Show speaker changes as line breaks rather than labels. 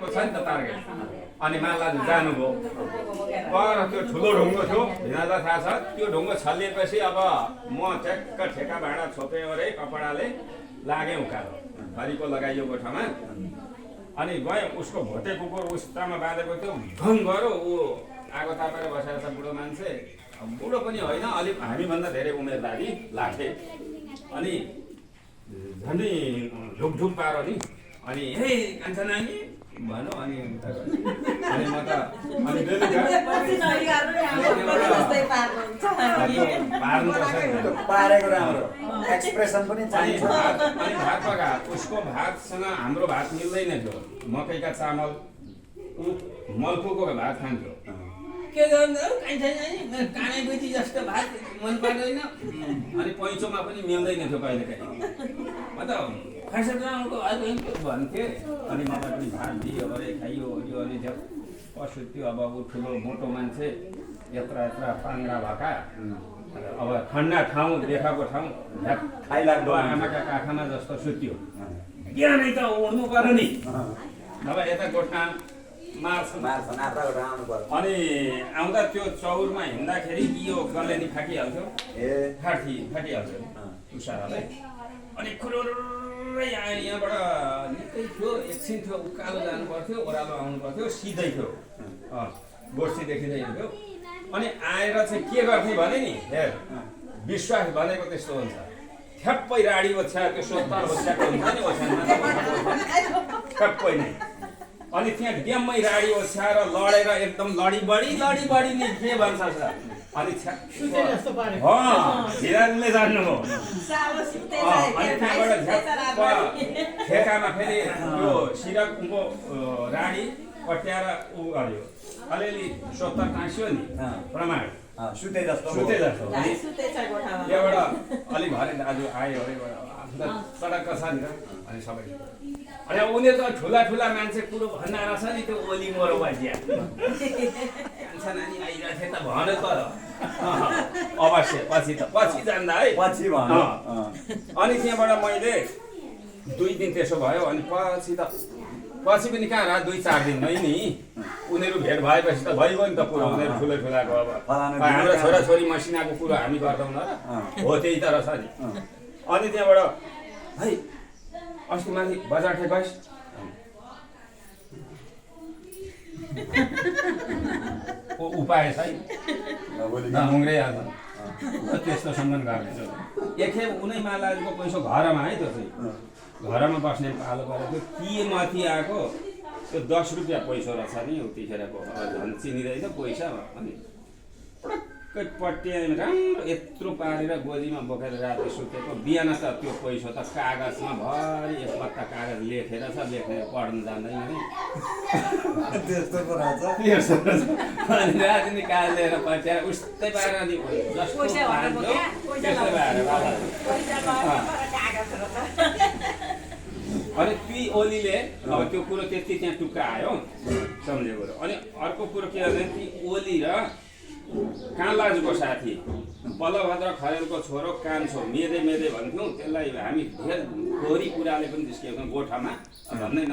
ठ्याक्क छ नि त टार्गेट अनि माललाई जानुभयो पर त्यो ठुलो ढुङ्गो थियो भिनालाई थाहा छ त्यो ढुङ्गो छल्लिएपछि अब म ठ्याक्क ठेका भाँडा छोपेँ अरे कपडाले लागेँ उकालो हरिको लगाइयो गोठामा अनि गएँ उसको भोटे कुकुर उस्तामा बाँधेको थियो भङ गऱ्यो ऊ आगो तापेर बसेर छ बुढो मान्छे बुढो पनि होइन अलिक हामीभन्दा धेरै उमेरदारी लाथे अनि झन्डै ढुकढुक पारो नि अनि हे कान्छा नानी भनौँ अनि म त अनि
पारेको राम्रो एक्सप्रेसन पनि चाहिन्छ
अनि भात पका उसको भातसँग हाम्रो भात मिल्दैन थियो मकैका चामल मल्पुको भात खान्थ्यो के गर्नु कान्छा नानी मेरो कानै बेटी जस्तो भात मन पर्दैन अनि पैँचोमा पनि मिल्दैन थियो कहिलेकाहीँ म त फाइसर ग्राउन्डको भन्थेँ अनि मलाई पनि भात दियो अरे खाइयो यो अनि पशु त्यो अब ऊ ठुलो मोटो मान्छे यत्रा यत्रा पाङ्रा भएका अब ठन्डा ठाउँ देखाएको ठाउँ खाइलाग्दो आमाका काखमा जस्तो सुत्यो बिहानै त उड्नु पर्यो नि नभए यता गोठा मार्छ अनि आउँदा त्यो चौरमा हिँड्दाखेरि यो गलेनी फाटिहाल्थ्यो फाटिहाल्थ्यो तुसारालाई अनि खुरुरै यहाँबाट निकै थियो एकछिन थियो उकालो जानु पर्थ्यो ओह्रालो आउनु पर्थ्यो सिधै थियो गोष्ठी देखिँदैन थियो अनि आएर चाहिँ के गर्ने भने नि हेर विश्वास भनेको त्यस्तो हुन्छ ठ्याप्पै राडी ओछ्या त्यो सोत्तर ओछ्याएको हुन्छ नि ओछ्यानमा ठ्याप्पै नै अनि त्यहाँ ड्याममै राडी ओछ्याएर लडेर एकदम लडी बढी नि के भन्छ अनि हिरानले जान्नुभयो अनि त्यहाँबाट ठेकामा फेरि त्यो सिरकको राडी पट्याएर उ गर्यो अलिअलि सोत्तर टाँस्यो नि प्रमाण
सुते जस्तो
त्यहाँबाट अलिक भरे दाजु आयो अरे सडक छ नि त अनि सबै अनि उनीहरू त ठुला ठुला मान्छे कुरो भन्न रहेछ नि त्यो ओली मरो बाजिया कान्छा नानी आइरहेको थियो त भन्यो तर अवश्य पछि जान्दा है
पछि
अनि त्यहाँबाट मैले 2 दिन त्यसो भयो अनि पछि पनि कहाँ र 2-4 दिनमै नि उनीहरू भेट भएपछि त भइगयो नि त कुरो उनीहरू ठुलो ठुलाको अब हाम्रो छोराछोरी मसिनाको कुरो हामी गर्दैनौँ र हो त्यही त रहेछ नि अनि त्यहाँबाट है अस्ति माथि बजार ठेकाइस् उपाय छैन नमुङ्ग्रै हाल्छ त्यस्तो सम्बन्ध गर्दैछ एकखेप उनै मालाको पैसा घरमा है त्यो चाहिँ घरमा बस्ने पालो परेको के माथि आएको त्यो 10 रुपियाँ पैसा रहेछ नि उतिखेरको झन् चिनिँदैन पैसा अनि पटक्कै पट्याएर राम्रो यत्रो पारेर गोजीमा बोकेर राति सुतेको बिहान त त्यो पैसा त कागजमा भरि एक पत्ता कागज लेखेर छ लेखेर पढ्न जान्दैन नि
त्यस्तो पो रहेछ
अनि राति निकालेर पट्याएर उस्तै पारेर नि जस्तो पार्यो त्यस्तै पारेर अनि ती ओलीले अब त्यो कुरो त्यति त्यहाँ टुक्रायो सम्झेको अनि अर्को कुरो के भने ती ओली र कालाजुको साथी बलभद्र खरेलको छोरो कान्छो मेदे भन्थ्यौँ त्यसलाई हामी धेर थोरी कुराले पनि निस्किएको गोठामा भन्दै